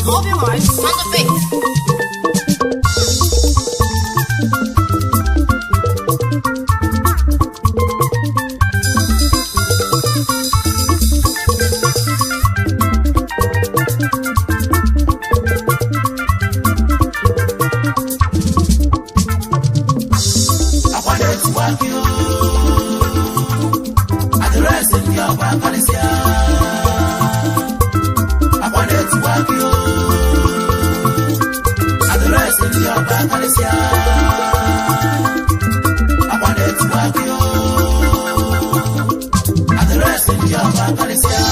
Obi Marks on the beat. Akwa na-etiwa gị adịrịsị ndị ọba karịsịa. Akwa na-etiwa gị adịrịsị ndị ọba karịsịa. Akwa na-etiwa gị adịrịsị ndị ọba karịsịa.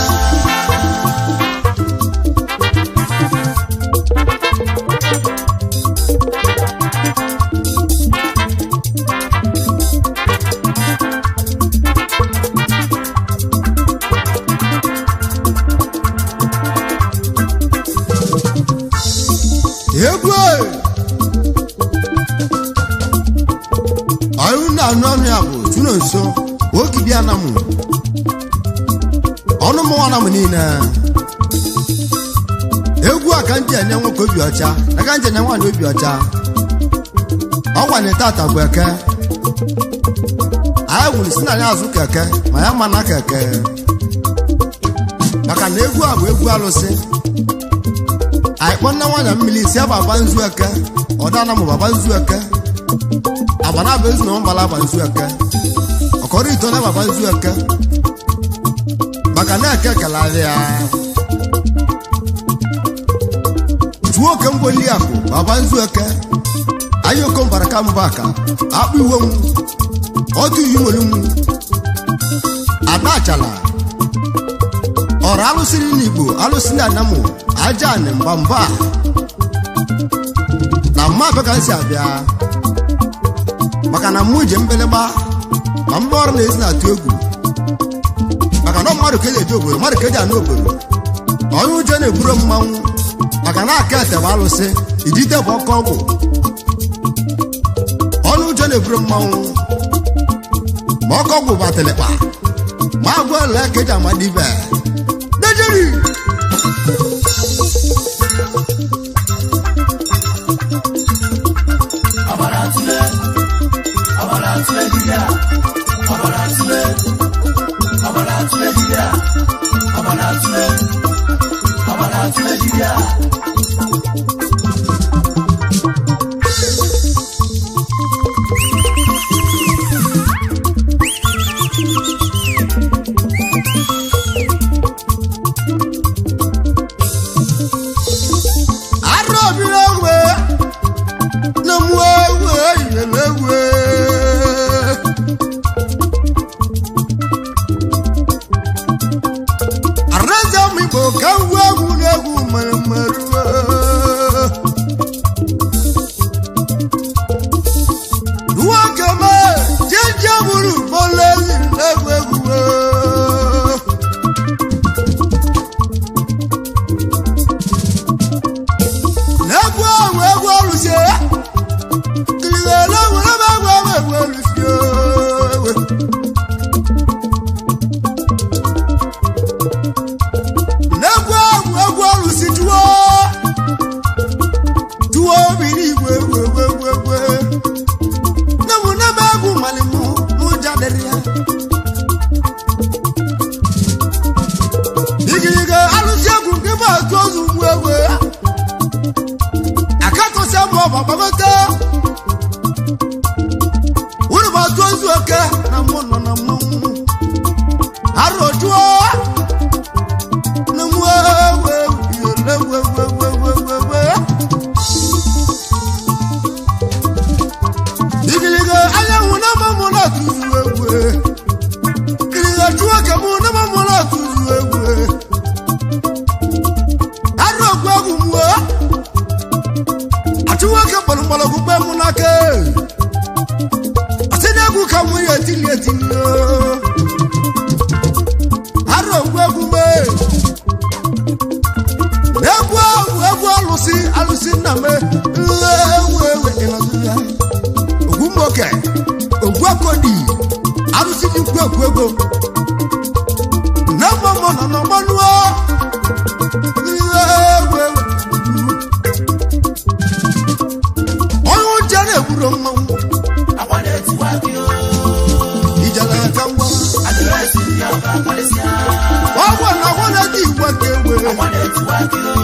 Egwu ọrụ na-anụ ọnụ ya bụ tụrụ nso okibịa na mụ ọnụ mụnwa na mụ niile. Egwu a ka ndị enye nwoke obi ọcha na ka ndị enye nwaanyị obi ọcha. Ọ gwanye tata bụ eke anyị gwuru si na ya azụ keke ma ya mana keke, maka na egwu a bụ egwu alụsị. Anyị kpọ nne nwaanyị mmiri si ababa nzu eke ọdana mụ baba nzu eke agbana bụ ezu na mbala aba nzu eke ọkọrọ ito na baba nzu eke, maka na eke kelarịa tuo oke mgboli akụ baba nzu eke anyị okombara ka mba aka akpụ iwe m ọdụ iyi nwere m ada achala ọrụ alụsịrị n'Igbo alụsị na anamụ aja anị mba mba na mma abịa ka m si abịa, maka na mụ je mbelegba ma mba ọrụ na-ezi na-atụ egwu, maka na ọ mmadụ ka eji eje obodo, mmadụ ka eji anụ obodo. Onye ụjọ na-eburu mmanwụ, maka na aka ete bụ alụsị ijite bụ ọkọ ọgwụ. Ọnụ ụjọ na-eburu mmanwụ ma ọkọ ọgwụ bụ atịlịkpa ma agwọ ole ka eji amadibe dejeri. Ọbara tụle, ọbara tụle dibịa, ọbara tụle, ọbara tụle dibịa, ọbara tụle, ọbara tụle dibịa. Arọbiri egwe na mụ egwe yere egwe. Araza m Igbo ka ngwa egwu na-egwu mere mmerụ. Nwoke me jeje buru bọlezi egwu egwu. Egwu ahụ egwu ọlụsie kirigele were m egwu ahụ egwu ọlụsie ewe. N'egwu ahụ egwu ọlụsi tuwo tuwo obi n'igwe egwu egwu egwu egwu. Nne m nne m egwu mali mụ mụ jadịrị ya. Igirige alụsị egwu nke bụ atụ ozu mgbu egwu ya. Akatọsị mụ ọba gbagote wúrù bá tó ń sún ọkẹ na mú nà na mú arọjúọ na mú ewé ewé. Igirige anyanwụ na mụ mụ na tuzu egwe kirige jụọ ke mụ na mụ mụ na tuzu egwe arọgwu egwu mụ achụnwoke kpọrọ mgbọrọgwụ gbe mụ n'aka asị na-egwu ka mụ ya etili etili arọ ngwa egwu mee egwu ahụ egwu alụsị alụsị nna m ewu ewu ịnọdụ ya ogwu mmoke ogwu akodi Arụsị dị nkwu ekwu ego na mma mma nọ n'ọgbanuo ihe egwu egwu. Onye uche na-egburo mmanwụ Akwa na-etiwa gị o. ijele aka mgba. Adịrịsị ndị ọba karịsịa. Ọgwụ na ọgwụ na-eji igwe ka egwe. Akwa na-etiwa gị o.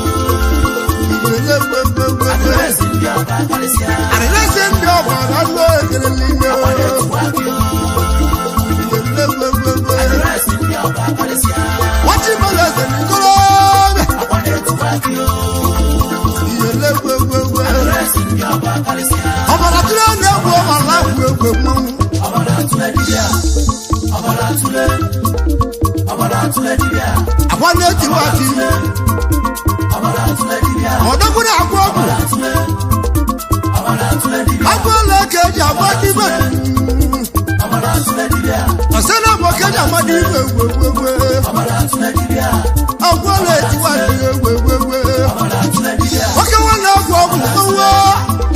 Ijele egwu egwu egwu egwu. Adịrịsị ndị ọba karịsịa. Adịrịsị ndị ọba na ndụ ekele n'ime. Akwa na-etiwa gị o. Ijele egwu egwu egwu. Adịrịsị ndị ọba karịsịa. Wọ́n mọ̀lẹ́ ẹsẹ̀ ní kọ́lọ́ọ̀bẹ̀. Akwa na-etiwa gị o. Ijele egwu egwu egwu. Adịrịsị ndị ọba karịsịa. Ọ̀bàrà tí wọ́n na-egwu ọ̀bàrà egwu egwu mmanwụ. Ọbara atụle dibịa. Ọbara atụle. Ọbara atụle dibịa. Àkwa na-etiwa ati. Ọbara atụle dibịa. Ọ̀dọ́gbọ́n na-agwọ ọgwụ. Ọbara atụle. Ọbara atụle dibịa. Agwọ ole ka eji agba dibẹ. Ọbara atụle dibịa. Ọ̀sẹ̀ náà mọ̀ ka eji agba dibẹ egwu egwu egwu. Ọbara atụle dibịa. Agwọ ole etiwa ati egwu egwu egwu. Ọbara atụle dibịa. Nwoke nwa na-agwọ ọgwụ mmanwụ.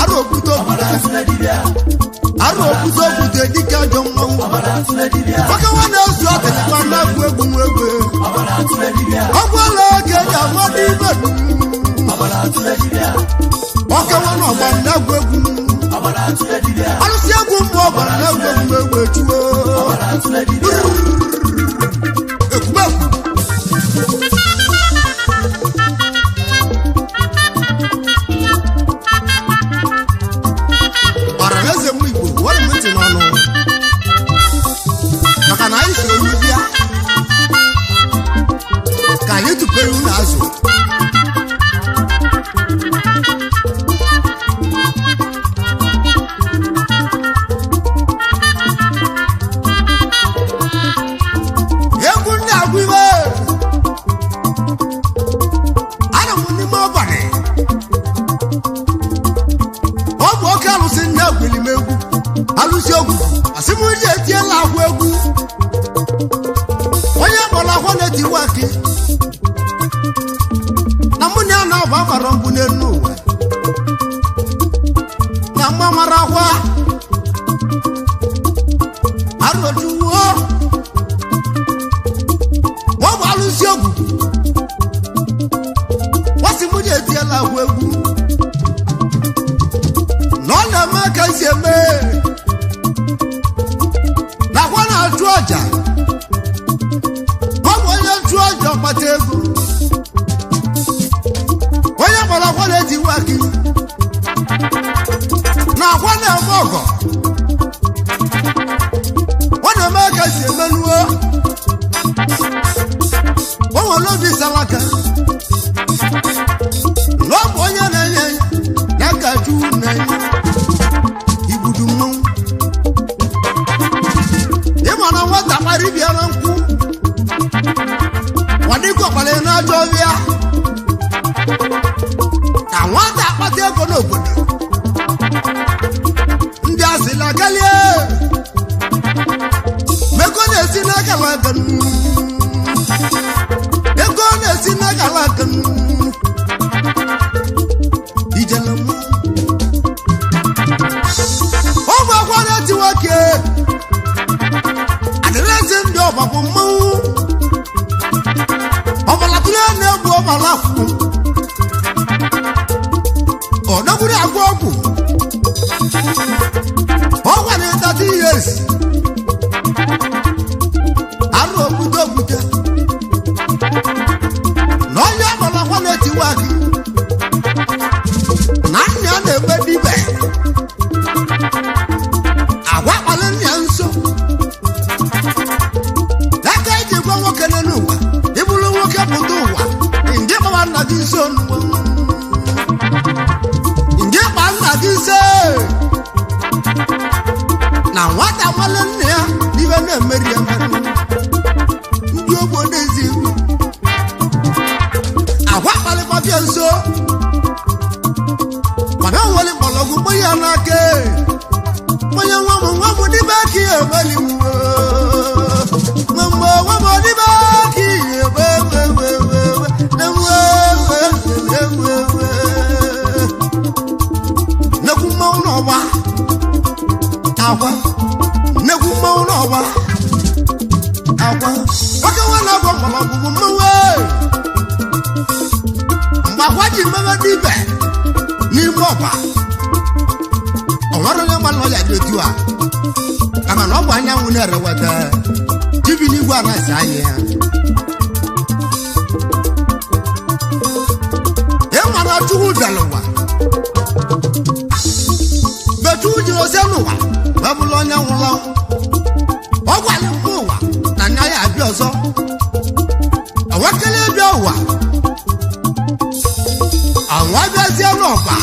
Arụ okwute Ọbara okwute. atụle dibịa. Arụ okwute okwute dịka ajọ mmanwụ. Ọbara atụle dibịa. Nwoke nwa na-ezu atịlịkwa na-agwụ egwu egwu. Ọbara atụle dibịa. Ọgwụ ole ka eji agba dibẹ. Ọbara atụle dibịa. Nwoke nwa na ọgba na-agwụ egwu. Ọbara atụle dibịa. Arụsị egwu mmụọ ọbara na-egwu egwu egwu echuo. Ọbara atụle dibịa. Ekwumekwu. Ọra na eze m Igbo, were m ntị n'ọnụ. Maka na anyị soro olu bịa. Ka anyị tụpere unu azụ. Egwu ndị agwụ iwe. Anọ m n'ime ọbalị. Ọ bụ oke alụsị nne egwuli m egwu. Alụsị egwu. Asị m ji etiela agwụ egwu. Onye kpọrọ akwa na-etiwa akị. Na mụ na ya na-agba agbara mbụ n'elu ụwa. Na mma mara akwa. Arụjuo. Wọ́n bụ alụsị egwu. Wọ́n sị mụ ji etiela agwụ egwu. Na ọ na-eme ka esi eme. Nakwa na-achụ ọja. Ọ bụ onye chụọ ọja ọkpata ego. Onye gbara akwa na-etiwa akị. Na akwa na-eme ọgọ. Ọ na-eme ka esi emenuo. O nwere obi salaka. Na ọ bụ onye na-enye ya ya ka Chukwu na-enye. Igbudu mmanwụ. Ịma na nwata kpara ibia na nkwụ. Wadikọ kpara n'ajọ ọbịa. Ka nwata akpata ego n'obodo. Ndị asịla galie. Mego na-esi n'aka laka. Ego na-esi n'aka laka. Ijele mmanwụ. Ọ bụ akwa na-eti nwoke. Adịrịsị ndị ọba bụ mmanwụ. Ọbara tụrụ na-egbu ọbara akwụ. Ọ dọgburu agwọ ọgwụ. Ọ gwara ịtata ihe esi. Arụ okwute okwute. Na onye ọbara akwa na-etiwa akị. Na nna ya na-eme dibe. Agwa kpalị nna ya nso. N'aka eji gwa nwoke n'elu ụwa, ịbụrụ nwoke pụta ụwa, nje kpawa nna gị nso n'ụwa. Nje kpa nna gị nso. Na nwata nwale nna ya n'ibe na-emeri emeri. Ndị ogbo na-ezi iwu. Agwa kpalịkwa bịa nso. Mana o nwere mgbọrọgwụ mgbe ya n'aka. Onye nwa m nwa m n'ime aka ya emeli m. Nwa m nwa m n'ime aka ya eme eme eme eme eme eme eme. Nnekwu mmanwụ n'ọgba. Agwa. Nnekwu mmanwụ n'ọgba. ji mmemme dibẹ n'ime ọba ọnwere onye mmanụ ọya dị otu a kama na ọ bụ anyanwụ na-ereweta jibi n'igwe a na-asa anyị ya ịmara chukwu bịara ụwa betu jiri oze n'ụwa wee bụrụ onye nwụrụ anwụ ọ gwara mma ụwa na anya ya abịa ọzọ ewekele bịa ụwa àwọn abịazie n'ọba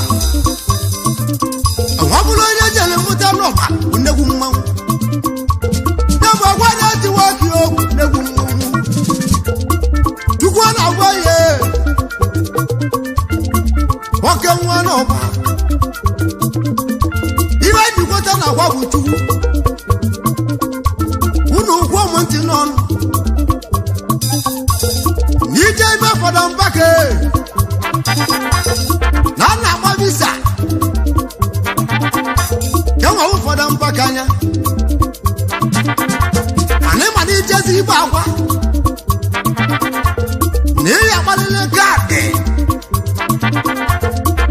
àwọn bụrụ onye jere mụta n'ọba bụ nnegwu mmanwụ nyabụ agwa na-etiwa gị okwu nnegwu mmanwụ chukwu na-agwa ya nwoke nwa n'ọba ibe njikwata na-agwa bụ chukwu unu ụkwụ ụmụ ntị n'ọnụ n'ije ime fọdụ mbake na a na-agba visa enwe ụfọdụ mpaka anya mana ịma na ijezi igbe akwa na ị agbalịla kaadị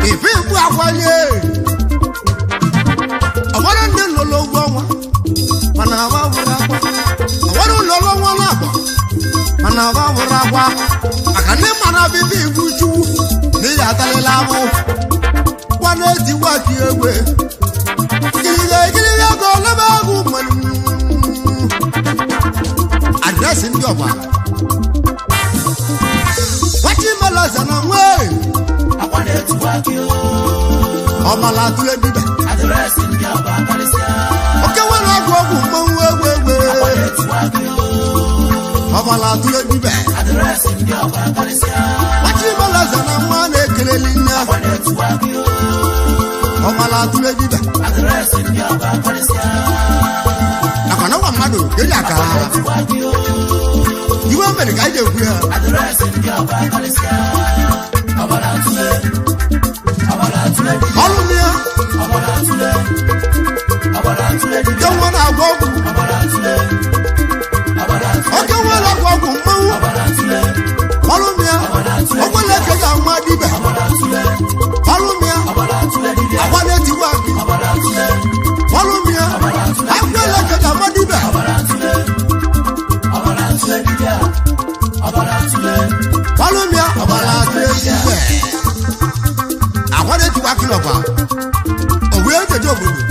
ife igbu akwa nye ọgbara ndị lụrụ ụgwọ ọnwa mana agba wụrụ akwa ọgbara ụlọ ọnwa na-abọ mana agba wụrụ akwa maka ndị mara bibi igbu chukwu na ị atalịla abụ kwa na-etiwa gị egbe gịrịga gịrịga ka ọlọba agụ mmanụ adresị ndị ọba nwachimelaza na nwe Akwa na-etuwa gị o. ọbala atụle dibịa Adreesị ndị ọba karịsịa. oke nwere ọgwụ ọgwụ mmanwụ egwu egwu Akwa na-etuwa gị o. ọbala atụle dibịa Adreesị ndị ọba karịsịa. nwachimelaza na nwa na-ekeleli nne Akwa na-etuwa gị o. ọbala atụle dibịa Adreesị ndị ọba karịsịa. nakwa na ọgwa mmadụ eji aka Etuwa gị o. iwe mere ka anyị ji ekwu ya Adreesị ndị ọba karịsịa. Ọbara atụle. Ọbara atụle dibịa. ọrụ m ya Ọbara atụle. Ọbara atụle nke dibịa. nwa na-agwọ ọgwụ Ọbara atụle. Ọbara atụle. oke nwa na-agwọ ọgwụ mmanwụ Ọbara atụle. ọrụ m ya okwele ka ga nwa dibịa Ọbara atụle. ọrụ m ya Ọbara atụle dibịa. agwa na-etiwa gị Ọbara atụle. ọrụ m ya akwele ka ga nwa dibịa Ọbara atụle. Ọbara atụle dibịa. Ọbara atụle. ọrụ m ya ọbara atụ ezigbo agwa na-etiwa gị n'ọba o wee jeje obodo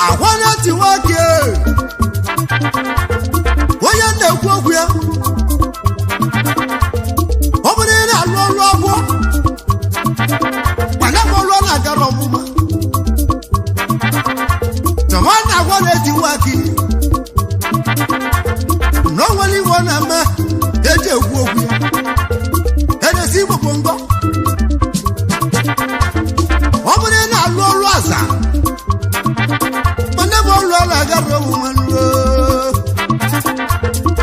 agwa na-etiwa gị onye na-ekwu okwu ya ọ bụrụ ị na-alụ ọrụ ọgwụ mana m ọrụ ọ na-agara ọmụma chọma na agwa na-etiwa gị na o nwere iwe ọ na-eme eji ekwu okwu ya edesi igbo bụ ngọ ọ bụrụ ị na-alụ ọrụ aza mana m ọrụ ọ na-agara ọmụma nruo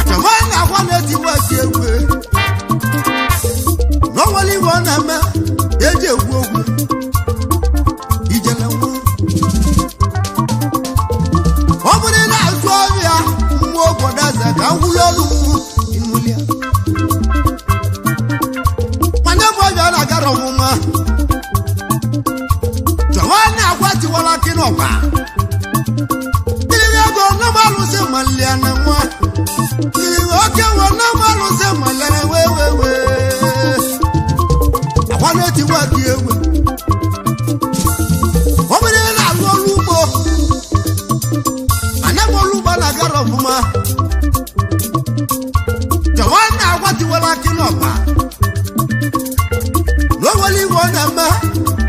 chọma na agwa na-etiwa gị egwu na o nwere iwe ọ na-eme eji ekwu okwu ijele nwa ọ bụrụ na azụ ọrịa mmụọ obodo eze ka ngwụrụ olu ịnụlia mana ebe ọbịa na-agara ọmụma chọwa na-agwa tiwara akị n'ọgba tiri ego na alụsị malia na nwa tiri oke nwe na alụsị malia na wee wee wee agwa na-etiwa gị egwe ọ bụrụ na na-alụ ọrụ ugbo mana m ọrụ ugbo na-agara ọfụma chọwa na-agwa tiwara akị n'ọkpa na o nwere iwe ọ na-eme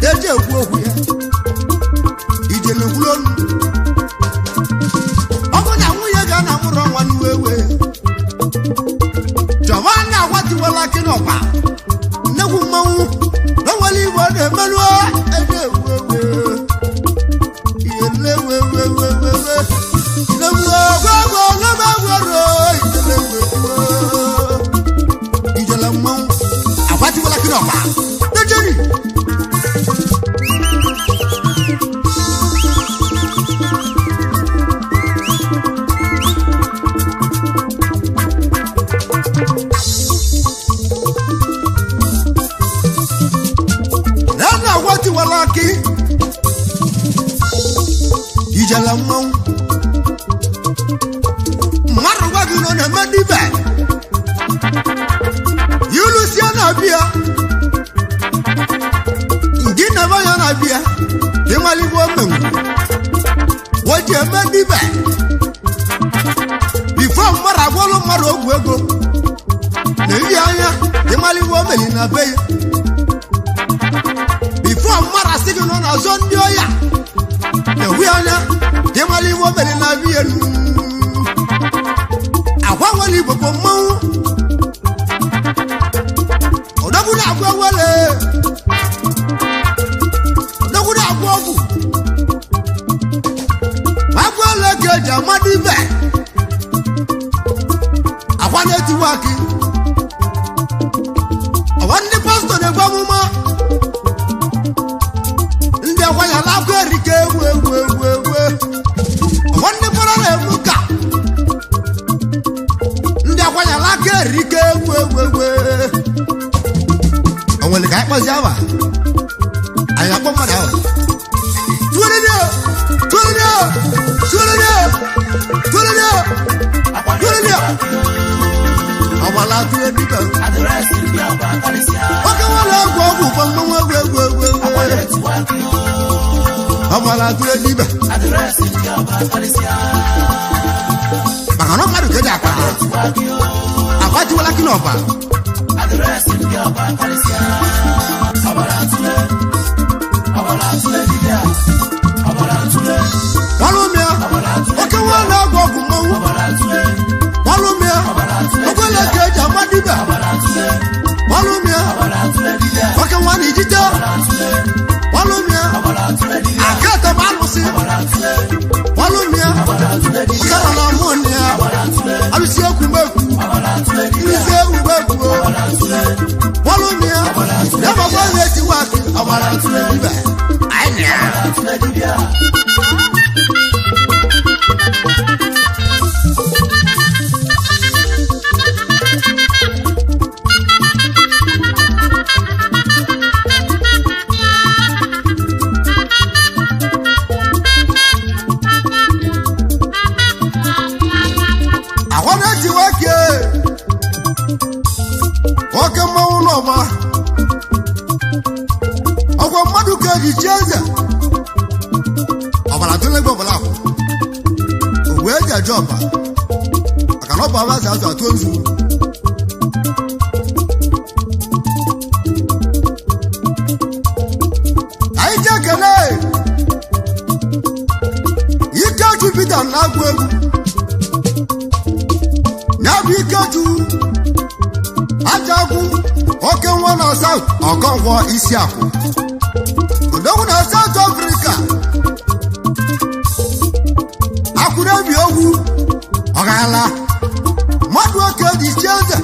eji ekwu okwu ya ijele kwuru olu ọ bụ na nwunye ga na mụrụ nwa n'iwe ewe chọwa na-agwa tiwara akị n'ọkpa nnekwu mmanwụ na o nwere iwe ọ na-emerụ eji ekwu okwu iyele wewewewewe ijele mmanwụ agwatiwala kiri ọkpa dejeri gị nọ na-eme dibịa ilusie na-abịa ngị na-eme ya na-abịa ịmaligbo mmenwu woji eme dibịa bifo mmadụ agwọlụ mmadụ ogwu ego na iri anya ịmaligbo omeli na be ya bifo mmadụ asị gị nọ n'azọ ndị ọya na-ewu anya ịmaligbo omeli na be ya agwa nwere igbo bụ mmanwụ ọdọgwu na-agwa wele ọdọgwu na-agwa ọgwụ agwa ole ka eji amadụ ibe akwa na-etiwa akị ọwa ndị pastọ na-egbu amụma ndị akwanyala akwa erike egwu egwu egwu egwu ọwa ndị fọrọ na-egbu ka ndị akwanyala aka erike egwu egwu egwu o nwere ka anyị kpọzie awa anyị akpọ mmadụ awa tụrịrịo tụrịrịo tụrịrịo tụrịrịo tụrịrịo ọgbala tụrụ dịka Adịrịsị ndị ọba karịsịa. oke nwere ọgwụ ọgwụ ụgbọ mmanwụ egwu egwu egwu egwu Akwa na-etiwa akị ọgbala tụrụ dịba Adịrịsị ndị ọba karịsịa. maka na mmadụ ka eji akpa Tiwa akị akwa tiwala kị n'ọba Adịrịsị ndị ọba karịsịa. Ọbara atụle. Ọbara atụle dibịa. Ọbara atụle. ọlụmịa oke nwere ọgwụ ọgwụ mmanwụ Ọbara atụle. ọlụmịa okwele ka eji ama dibịa Ọbara atụle. ọlụmịa Ọbara atụle dibịa. oke nwa na ijite Ọbara atụle. ọlụmịa Ọbara atụle dibịa. akata bụ alụsị Ọbara atụle. ọlụmịa Ọbara atụle dibịa. kara na mụ ya Ọbara atụle. alụsị ekwu mekwu Ọbara atụle dibịa. nze ewugbe egwu Ọbara atụle. ọlụmịa ya makwa na-etiwa akị ọgbara tụrụ dibịa anyị na Ọbara atụle dibịa. ahụ na-etiwa ake oke mmanwụ n'ọgba ọgwa mmadụ ka eji chi eze ọbara tụlegbe ọbara akwụ ogwe eji eje ọba maka na ọba azụ azụ atụ nzu anyị ji ekele ike Jupiter na-agụ egwu ya bụ ikeju aja agwụ oke nwa na saut ọkọnkwọ isi akwụ odogwu na saut afrịka akwụrebi ogwu ọgala mmadụ oke dị chi eze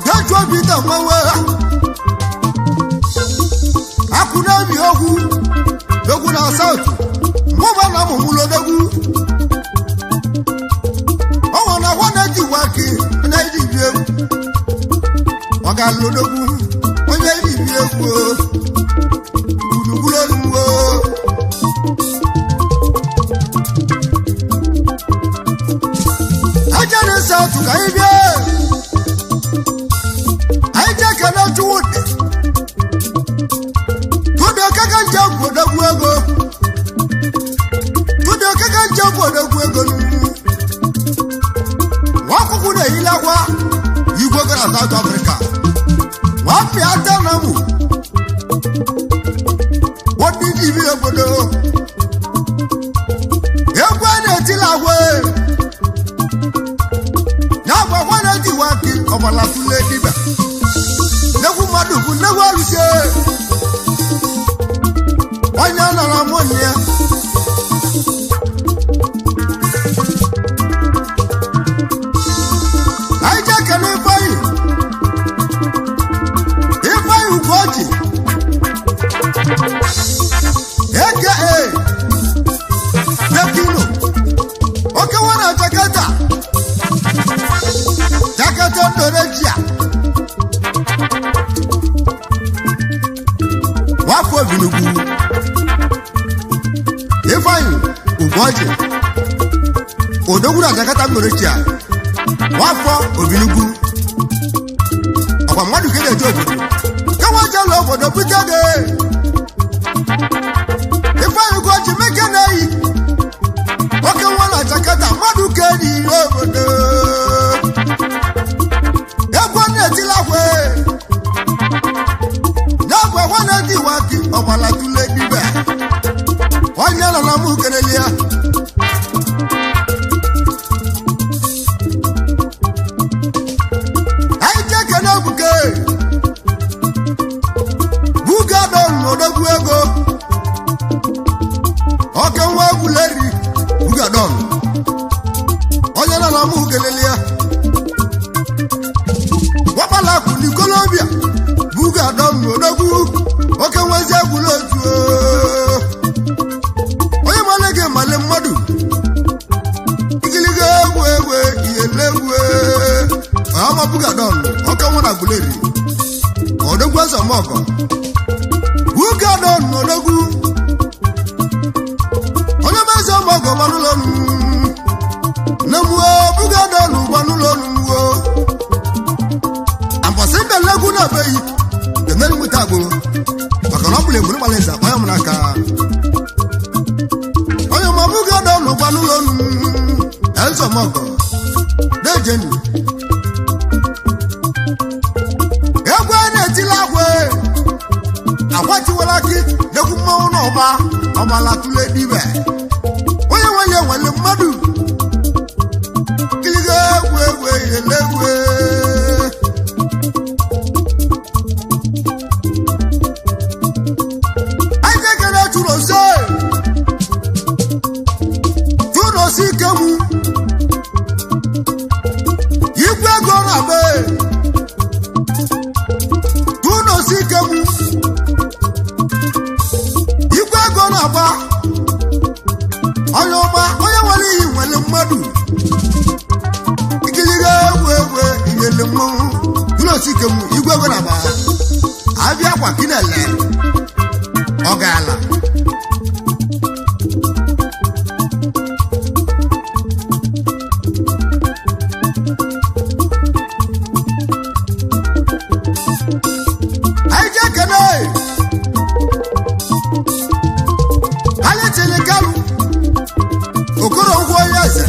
keju obita mmanwe ha akwụrebi ogwu dogwu na saut mụba na amụmụlodogwu ọnwụ na nwa na-eji waki onye iribi egwu ọ ga-alụdogwu onye iribi egwu gburugburu olugbo aja na-ese atụ ka anyị bịa anyị jee kene chuwude tụdị okeke nje gwodogwu ego tụdị okeke nje gwodogwu ego n'ugwu nwa akwụkwọ na-eyila akwa igwe gara South Africa nwapịa tanamu wọ́n ibi obodo egwu a na-etila agwa ya bụ akwa na-etiwa akị ọbara tụle dibịa nnekwu mmadụ bụ nnekwu arụsị onye nara mụ nne ya anyị jee kene ifeanyị ifeanyị ugochi aka Bekino oke nwa na Jakarta Jakarta Indonesia nwafọ Obinugwu Ifeanyị Ugochi Odogwu na Jakarta Malaysia. Nwafọ Obiligwu. Ọkwa mmadụ ka eji obodo. Kawa jelu obodo bute gị. Ifeanyi Ugochi meke na-eyi. Oke nwa na Jakarta mmadụ ka eji obodo. Egwu na-etila kwe. Ya bụ egwu na-eti iwa gị ọgbala tule dibe. Onye nọ na mụ kelele ya. Anyị jee kene Ebuka. Buga dọrọ odogwu ego. Oke nwa egwuleri Buga dọrọ. Onye nọ na mụ kelele ya. Nwakpala akụ n'ikolobịa Buga dọrọ odogwu. Oke nwa ezi egwula otu o. Onye male gị male mmadụ. Igiliga egwu egwu iyele egwu. Ọma Buga dọrọ oke nwa na Aguleri. Odogwu eze ọmọgọ. Buga dọrọ odogwu. Onye mezi ọmọgọ gbanụlọ nụ. Nne m o Buga dọrọ gbanụlọ nụ o. Ambọsị mbele egwu na-abeghị. Emeri nweta agboro. Maka na ọ bụla egburu gbara eze akpa ya m n'aka. Onye ma Buga dọrọ gbanụlọ nụ. Eze ọmọgọ. Dejenu. Egwu a na-etila agwa agwa tiwara gị n'egwu mmanwụ n'ọba ọgbala tụle dibe onye nwere nwere mmadụ kiliga egwu egwu eyele egwu. Anyị ga-ekele tụrụose tụrụose ikemu igwe ego na-agba tụrụose ikemu igwe ego na-agba onye ọma onye nwere iyi nwere mmadụ ikiliga egwu egwu iyele mmanwụ tụrụose ikemu igwe ego na-agba abịa kwa kinele ọ gaala. Anyị jee kene anyị tiri kalụ Okoronkwo onye eze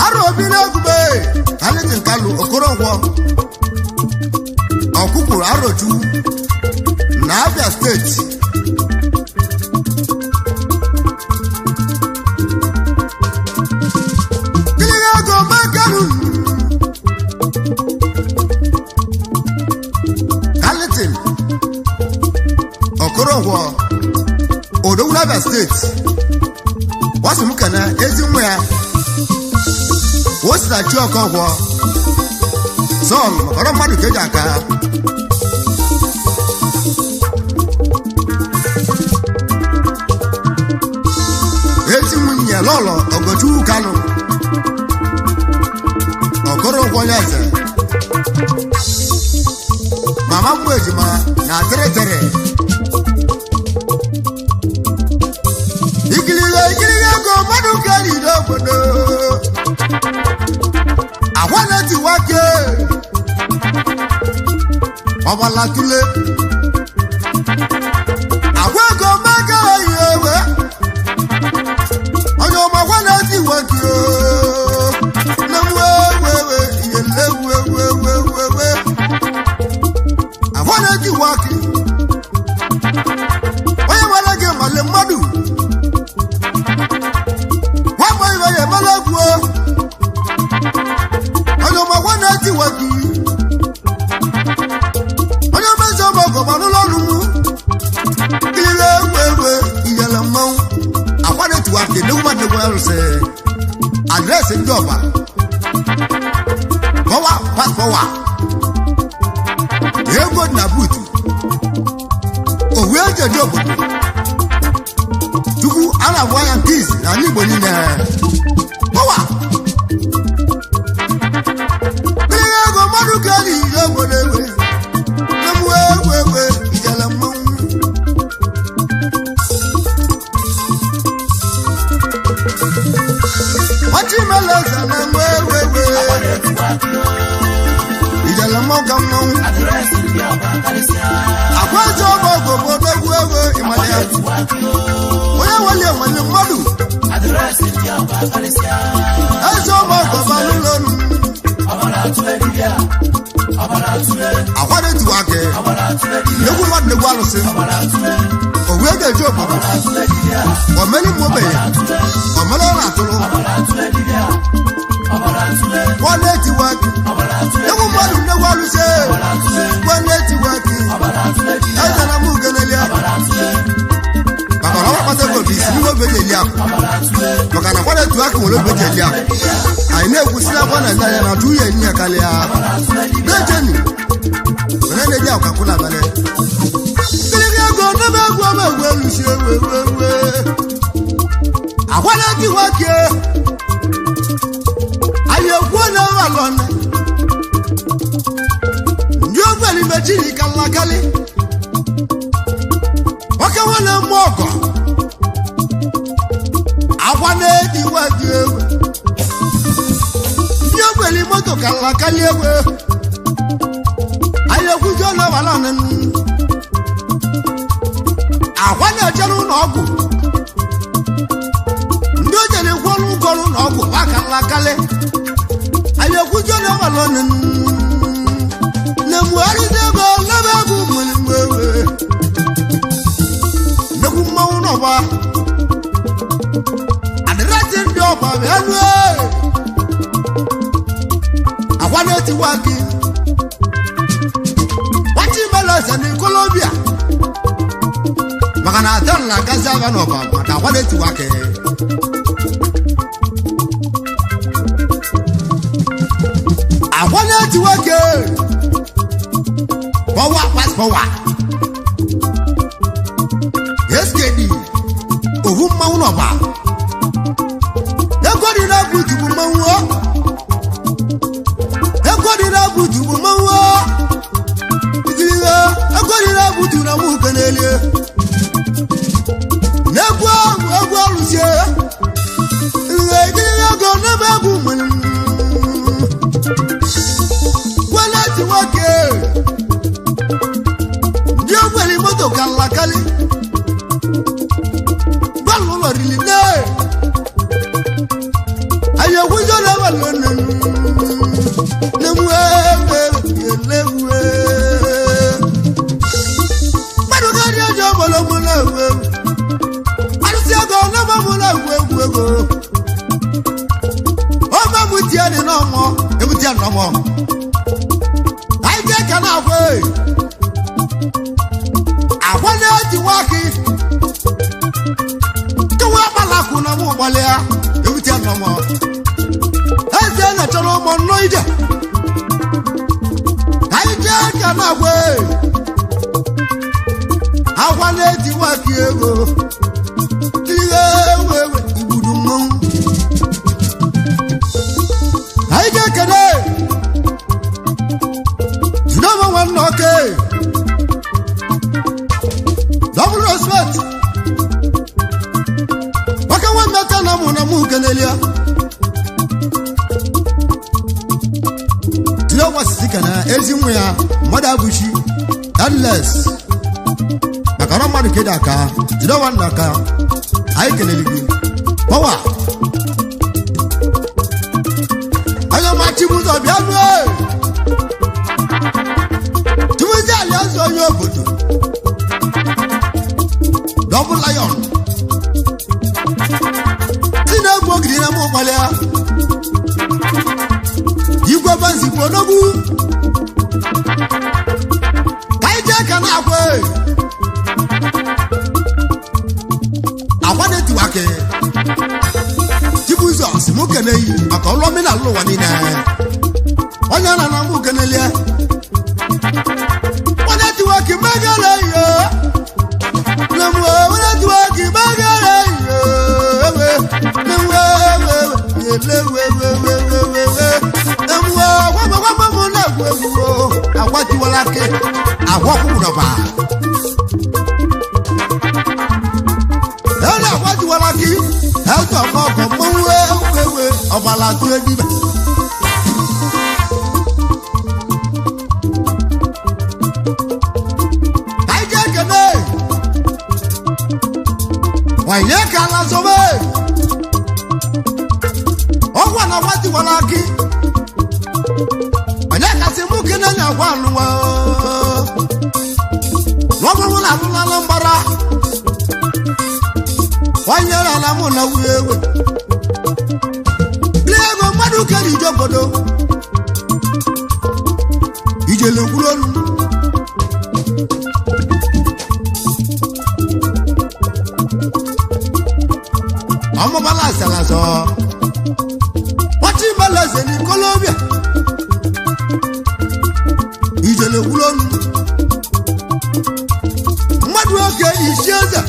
arụ obi n'egube. Anyị tiri kalụ Okoronkwo ọkwụkwụrụ Arochukwu na Abia Steeti. Kiliga ego makalu Carlton Okoronkwo Odogwu na Abia Steeti wasị m kene ezi nwa ya o si na chi Okonkwo Sọl maka ọrụ mmadụ ka eji aka. Ezi nwunye ya Lọlọ Ogochukwu Kanụ Okoronkwo onye eze mama mmụ ejima na tịrịtịrị ikiliga ikiliga ego mmadụ keriri obodo agwa na-etiwa ke ọbala tule agwa ego maka ihe ewe onye ọma agwa na-etiwa ke na m wee wee wee ihe ewu ewu ewu ewu ewu agwa na-etiwa ke onye nwere gị male mmadụ nwamba ibe ya emela egwu onye ọma agwa na-etiwa gị onye mezi ọma ọgọma n'ụlọ ọrụ m kiriri egwu egwu iyele mmanwụ akwa na-etiwa ke n'egwu ma nnegwu arụsị adreesị ndị ọba kọwa paspọwa ego dị na buutu owu eji eje obodo Chukwu a na-agwa ya nke izi n'ala Igbo niile kọwa kiriri ego mmadụ ka eji ije obodo egbe egwu egwu egwu ijele mmanwụ. Ijele mmọnwụ ka mmanwụ. Akwa eze ọba ọgụ obodo egwu ego ịmara ya. Onye nwere enwere mmadụ. Eze ọba ọgụ ọba n'ụlọ ọnụ. Akwa na-etiwa aka. Egwu mmadụ na-egwu alụsị. Owu ego eji obodo. Omeni mgbe ogbenye. Omeni ọ na-atụrụ. Kwa na-etiwa aka. Egwu mmadụ na-egwu alụsị. Kwa na-etiwa aka. Eze na mụ ugenelia. Maka na ọ kpata ego bụ isi n'ime obe eji eli akụ. Maka na kwara etu aka nwere obe eji eli akụ. Anyị na-ekwusi akwa na anya na atụ ya enyi ya karịa. Na-echeni. Onye na-eji akwa kwụ n'abalị. Kịrịkị ego n'ebe egwu ọma egwu elusi ewu ewu ewu. Akwa na-etiwa aka. Anyị ekwuo na ọrụ alọ nne. Ndị ogbenye mechiri kalakali. Nwoke nwanne mmụọ ọgọ. Akwa na-etiwa aka egwu. Ndị ogbenye moto kalakali egwu. Anyị ekwuzi ọnụ abalị ọnụ. Akwa na-echere ụlọ ọgwụ. Ndị o jere kwụ ọnụ ụgwọ ụlọ ọgwụ akalakali. Anyị ekwuzi ọnụ abalị ọnụ. Na-emugharịzi ego n'ebe egwu nwere mgbe ewe. Nnekwu mmanwụ n'ọgba. Adịrịsị ndị ọgba bịa lue. Akwa na-etiwa gị. Nwachi Melese na Ikolobia. Maka na Adan na-agazi agha n'ọba maka akwa na-etiwa gị. Akwa na-etiwa gị. Power pass power. SKD. Owu mmanwụ n'ọba. Ego dị na-abụ jugbu mmanwụ o. Ego dị na-abụ jugbu mmanwụ o. Ikirigo, ego dị na-abụ jugbu na mụ kenelie. N'egwu ahụ, egwu ọlụsie. Ihe ikirigo ego n'ebe egwu nwere m. Kwele ti nwoke. Ndị ogbenye moto kalakali. Bọ́ọ̀lù lọ rìlì náà. Àyẹ̀wò yọ̀lọ̀ wà lónìí. Lẹ́wọ̀ lẹ́wọ̀. Gbọ́dọ̀ kárí ọjọ́ bọ̀lọ́mú náà wẹ̀. Alùsí ọgọ̀ ọlọ́mọ náà wẹ̀ wẹ̀ wẹ̀. Ọmọ mu tiẹ̀ ní náà mọ̀, ebu tiẹ̀ nà mọ̀. Àyíjẹ́ kan náà wẹ̀. Àwọn náà ti wá kí kewa akpalakụ na mụ gbalịa ewute nọmọ eze na-achọrọ ụmụ nnọọ ije anyị jee ka na-agwa agwa na-eji nwaki ego ihe ewe igbudu mmọnwụ anyị jee kene jidoma nwanne oke double respect maka nwa mmeta na mụ na mụ kenelia tinye ọgbasisi ka na ezi nwa ya mmadụ abụchi endless maka na mmadụ kedu aka jide nwanne aka anyị kelele gị pọwa anya ma chibuzo bịa nue chibuzo alaeze onye obodo double lion si na-egbu ogiri na mụ kpalịa igwe banzikwa odogwu ka anyị jee ka na-akwa akwa na-etiwake Chibụzọ si mụ kene yi maka ọlụ omenala ụwa niile onye na na mụ kenelie onye tiwake megere ihe onye tiwake megere ihe agwatiwala ke agwakwụrọba ẹnna agwatiwala ke ẹtọ ọkọ mọwé ewe ọbala tó ebi bẹ. Wanye ka ala zobe. Ọgwa na gwatiwala akị. Onye kasị mụ kene na-agwa alụwa. N'ọbụrụ na alụlala mgbara. Wanye ala mụ na wuye ewe. Ndị ego mmadụ kere ije obodo. Ijele kwuru olu. Ọmọ bala àṣàlàsọ. Wọ́n ti bala ẹsẹ̀ ní Kọ́lọ́bíà. Ìjẹ̀lẹ̀ wúlò nù. Mmadụ oge isi eze.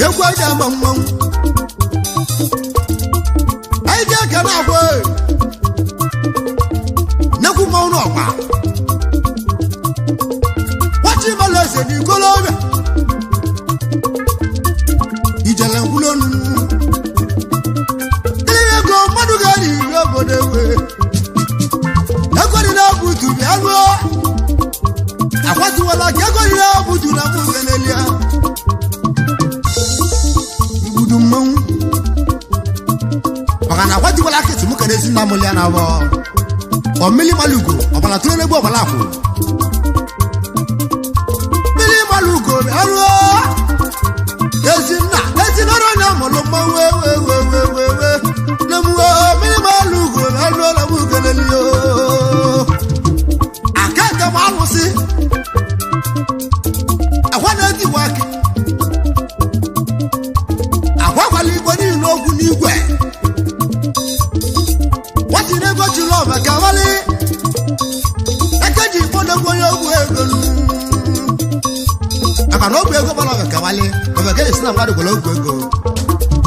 Egwu aja ama mmanwụ. Anyị ji aka na-agwa e. Nnekwu mmanwụ n'ọgba. Wọ́n ti bala ẹsẹ̀ ní Kọ́lọ́bíà. Ijele nkwulonu. Ndị ego mmadụ ga-eri iri obodo ewe. Ego dị na-ebutu bịa ruo. Akwatuwala ka ego dị na-ebutu na mụ nkenelia. Mgbudu mmanwụ. Maka na akwatuwala ka esi mụ kere ezi nna mụlịa na abọ. Ọ mmiri malugo, ọbala tụrụ n'egbu ọbala akwụ. Mmiri malugo bịa ruo. Ezinna ezinọrọ na mụrụ mmanwụ ewewewewewe na mwe mmiri malụ ugo na alụ na mụ kelelio aka nke m alụsị akwa na-etiwa aka akwa gwara igwe niile okwu n'igwe nwatiri ego chụrụ ọba ka wali eke ji kpọdogwu onye ogwu ego nụ. Maka na ọgwụ ego gbara ọga kawali ọga ga esi na mmadụ gwara ọgwụ ego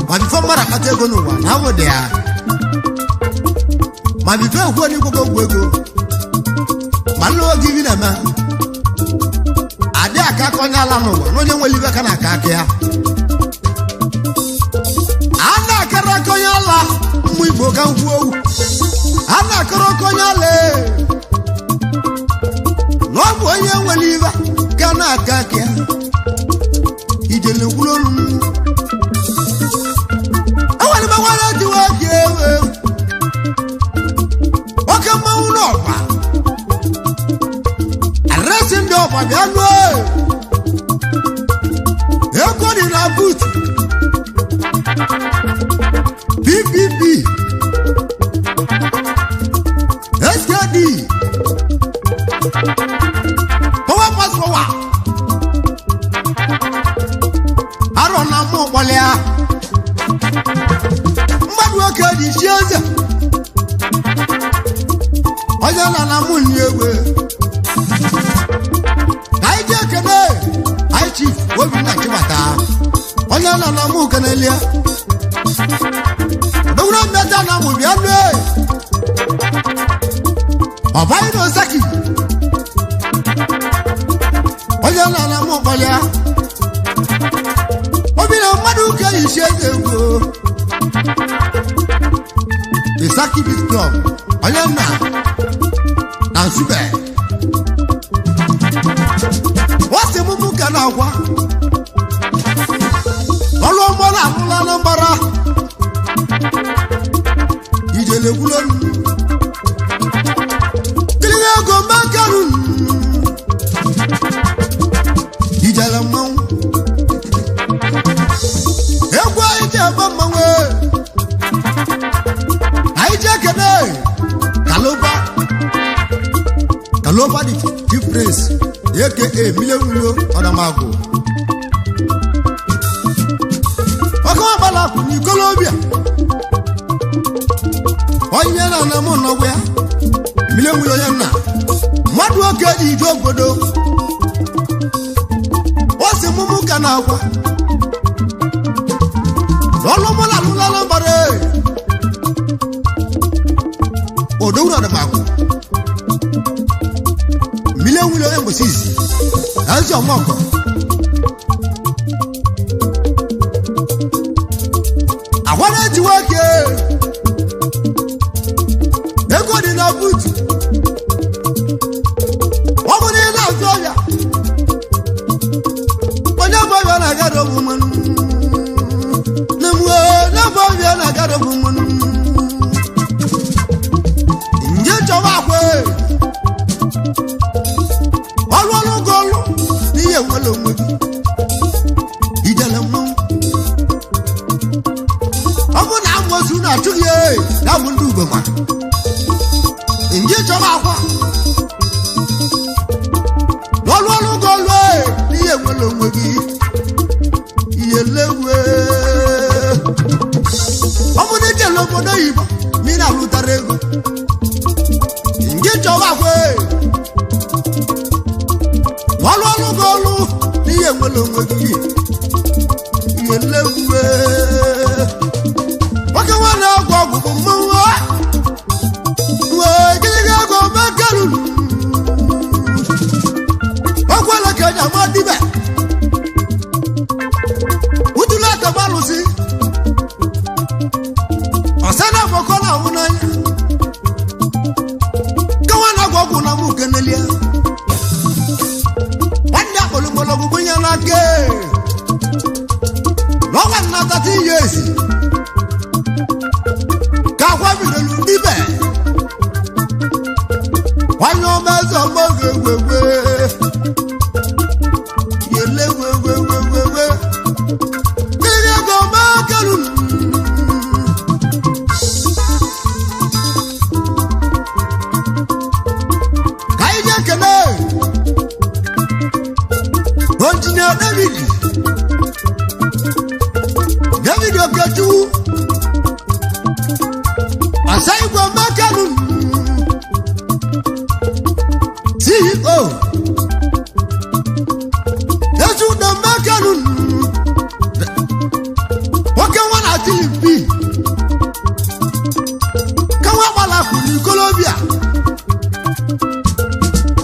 ma bifo mmadụ akpata ego n'ụwa na awụ dị ya ma bifo ekwu onye gwego ọgwụ ego ma nna oge ibi na-eme adị aka aka onye ala n'ụwa na onye nwere ibe ka na-aka aka ya a na-akara aka onye ala mmụ igbo ka nkwụ owu a na-akara aka onye ala ee. Na ọ bụ onye nwere ibe ka na-aka aka ya ijele kwuru olu m enwere m enwere tiwa gị ewe oke mmanwụ n'ọgba aresi ndị ọgba bịa lụọ ego dị na but ppp skd power pass power arọ na mụ kpọlịa mmadụ oke dị chi eze onye na na mụ nyi egwe ka anyị jee kene anyị chief Obinna Chibata onye na na mụ kenelia dowuro mmeta na mụ bịa lue ọbaghị na osaki onye na na mụ kpọlịa obi na mmadụ ka isi eze egwu Isaki Beat Club onye nna na Nsube wọ́n mú mú ka na-agwa ọlụ ọmọ na-alụla na mbara ijele gwulolu kiri ego makaru ijele mmanwụ egwu anyị ji agba mmanwụ anyị ji ekene kaloba kaloba dị chief prince aka milewulo ọdamagụ ọkụ agbala kwụ n'ikolobịa onye na na mụ nọgwa ya milewulo onye nna mmadụ oke dị ije obodo o si mụmụ ka na-agwa ọlụmụla alụlala mbara odowuru ọdamagụ milewulo onye mgbosi izi ezi ọmọgọ agwa na-eji nwoke ego dị na buutu ọ bụrụ na ị na-azụ ọbịa onye bụ ọbịa na Osu na-achụ gị ee, ya bụ ndị ugboma nje chọrọ akwa n'ọlụ ọlụ gị ọlụ ee, n'ihe nwere onwe gị ihe lewe. Ọ bụ na ijele obodo oyibo ma ị na-alụtara ego nje chọrọ akwa ee, n'ọlụ ọlụ gị ọlụ n'ihe nwere onwe gị ihe lewe. Nwoke nwa na-agwọ ọgwụ bụ mmanwụ wee gịnị ego mekelulu ọgwụla ka eji ama dibe utulu ataba alụsị ọsa na afọkọ na ahụ n'anya kewa na-agwọ ọgwụ na mụ kenelia nwanne akpọrọ mgbọrọgwụ gbunye n'aka n'ọnwa nnatata ihe esi ka akwa bidoro dibe nwanne ọma eze ọma oge gwegwe yele gwegwegwegwe mmiri ego makeru. Ka anyị jee kele Injinia David David Okechukwu ọsa igwe makeru, CEO Ezudo Mekelu, nwoke nwa na Filipi ka nwa gbara kwuru ikolobịa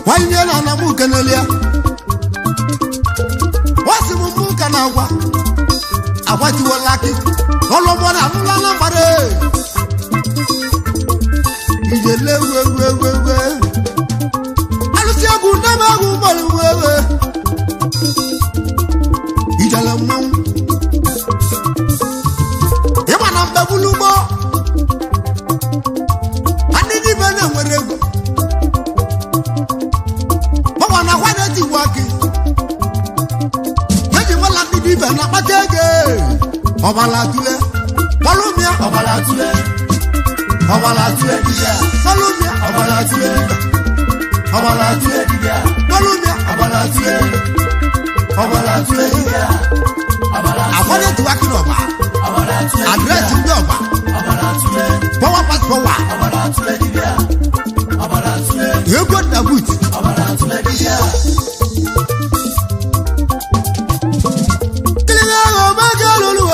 nwanyị na ana m kenelia wasị m mụ ka na agwa agbatiwola akị ọlọmọ na alụla na mgbara ijele wewewewe alụsị egwu nne m egwu mgbara wewe ijele mmanwụ ịma na mgbe ugbo ndị dibịa na-enwere ego gbanwa na akwa na-etigbu akị eji nwela ndị dibịa na-akpata ego ọbala tule kpọlụmịa Ọbara tule, ọbala tule dibịa. kpọlụmịa Ọbara tule, ọbala tule dibịa. kpọlụmịa Ọbara tule, ọbara tule dibịa. Ọbara akwa na-etiwa akị n'ọba ọbara tule, adreesị ndị ọba ọbara tule, pọwa pas pọwa ọbara tule dibịa. Ọbara tule, ego ndabut. ọbara tule dibịa. Kili ahụ mega lụrụ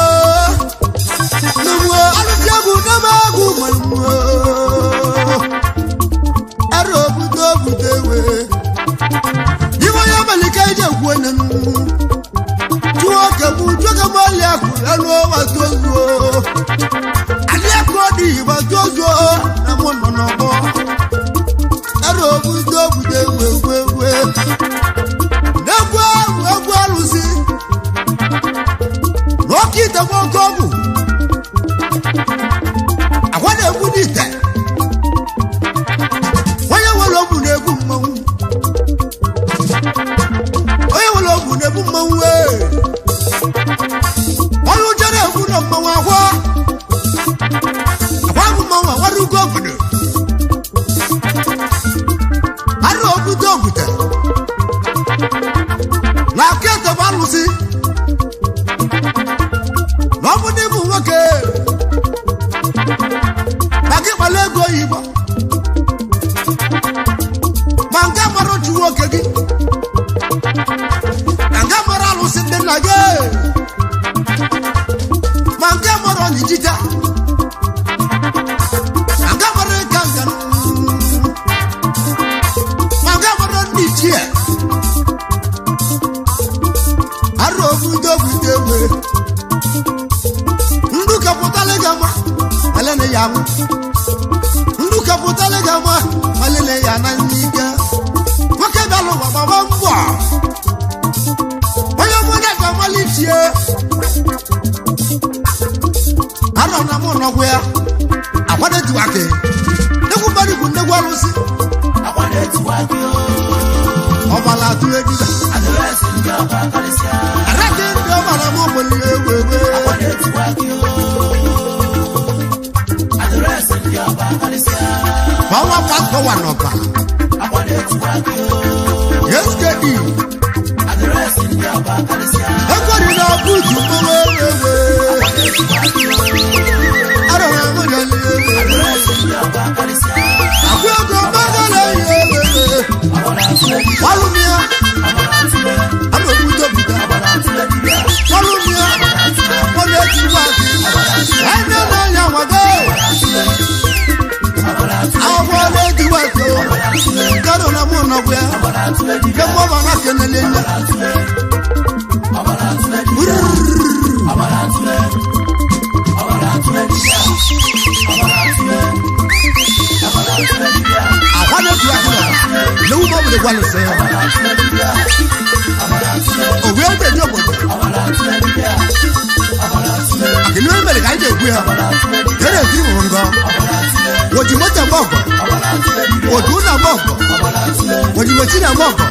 lụrụ alụsị egwu n'ebe egwu nwere arụ obute obute ewe iwe onye melike ije egwu onye m chụọ ka mụ chụọ ka mụ ọlịa akụ elu ọwa tozuo adị akụ ọdị igba tozuo na mụ nọ n'ọgbọ arụ obute obute ewe ewe ewe n'egwu ahụ egwu alụsị n'oke ite nwa oke ọgwụ akwa na-egbu n'ite onye nwere ogwu na-egbu mmanwụ onye nwere ogwu na-egbu mmanwụ ee onye ụjọ na-egbu na mmanwụ akwa akwa bụ mmanwụ akwara ugo obodo arụ obodo ogwute na aka ete bụ alụsị na ọ bụ na ịbụ nwoke maka ịkpala ego oyibo ma nke mara otu nwoke gị na nke mara alụsị ndị nna gị ma nke mara ọnyijija na nke mara ịka nka ma nke mara ndị ichie arụ obodo obodo egbe ndụ kapụtala gị ama malene ya anwụ ndụ kapụtala gị ama malene ya na n'ike nwoke bịara ụwa gbaba mbọ onye ọbụla ga-amalitie arọ na mụ nọgwụ ya akwadotiwake nnekwu mmadụ bụ nnekwu alụsị Akwa na-etiwa gị o. ọbala atụle dibịa Adreesị ndị ọba karịsịa. arake ndị ọbara m ogboli egwu egwe Akwa na-etiwa gị o. wa n'ọba. SKD. Ekweri na buutu mmanwụ ewe. Arọrọ enwere ewe. Akwụ ego mmanụ na-eyi ewe. Walụmịa. Ana ogbute obuta. Walụmịa. Ọ na-eti nwa akị. Ene na-anya nwado. Agwọ na-eti nwa akị. Karo na mụ nọgwa ya. Nke mmụọ na kenele ya. Àwa na-etu akụ na n'ewu ma ọ bụ gwa lụsị ya. Òwe egbe eji obodo. Akịnị onye mere ka anyị ga-egwu ya. Ka e na-etiri mụrụ ngọ. Oji moto eme ọgọ. Oji ụlọ eme ọgọ. Oji mechi na eme ọgọ.